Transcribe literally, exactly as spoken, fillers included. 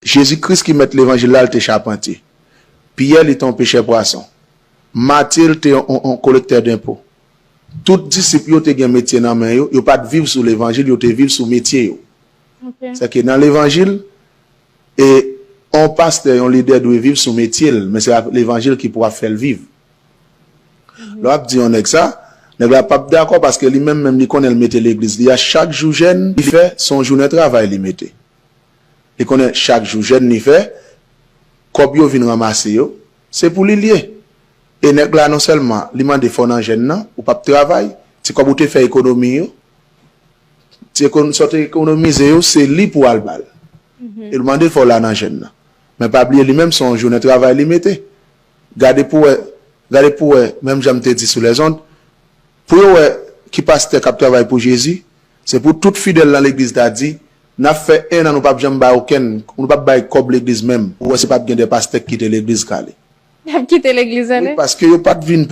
Jezi Kris ki mèt levanjil la, l te chapantye. Pyè, li te yon pechè pwason. Matye, l te yon, yon, yon kolektè denpo. Tout disip yo te gen metye nan men yo, yo pa t viv sou levanjil, yo te viv sou metye yo. Ok. Se ke nan levanjil, e yon pastè, yon lidè dwe viv sou metye l, men se levanjil ki pou ap fè l viv. Lè w ap di yon nèg sa, nèg la p ap dakò paske li menm, menm li konnen l mete legliz li a chak jou jèn li fè, se yon jounen travay li mete. Li konnen chak jou jèn li fè, kòb yo vin ranmase yo, se pou li l ye. E nèg la non sèlman li mande fò nan jèn nan, ou p ap travay, ti kòb ou te fè ekonomi yo, ti ekon-, sa w te ekonomize yo, se li pou al ba l. E l mande fò la nan jèn nan. Men pa bliye li menm se yon jounen travay li mete. Gade pou wè, gade pou wè, menm jan m te di sou lèzond, pou yo wè ki pastè k ap travay pou Jezi, se pou tout fidèl nan legliz ta di, n ap fè en an nou p ap janm bay okenn, nou p ap bay kòb legliz menm. Ou wè se p ap gen de pastè k kite legliz k ale. Y ap kite legliz Wi, ale. Paske yo pa t vin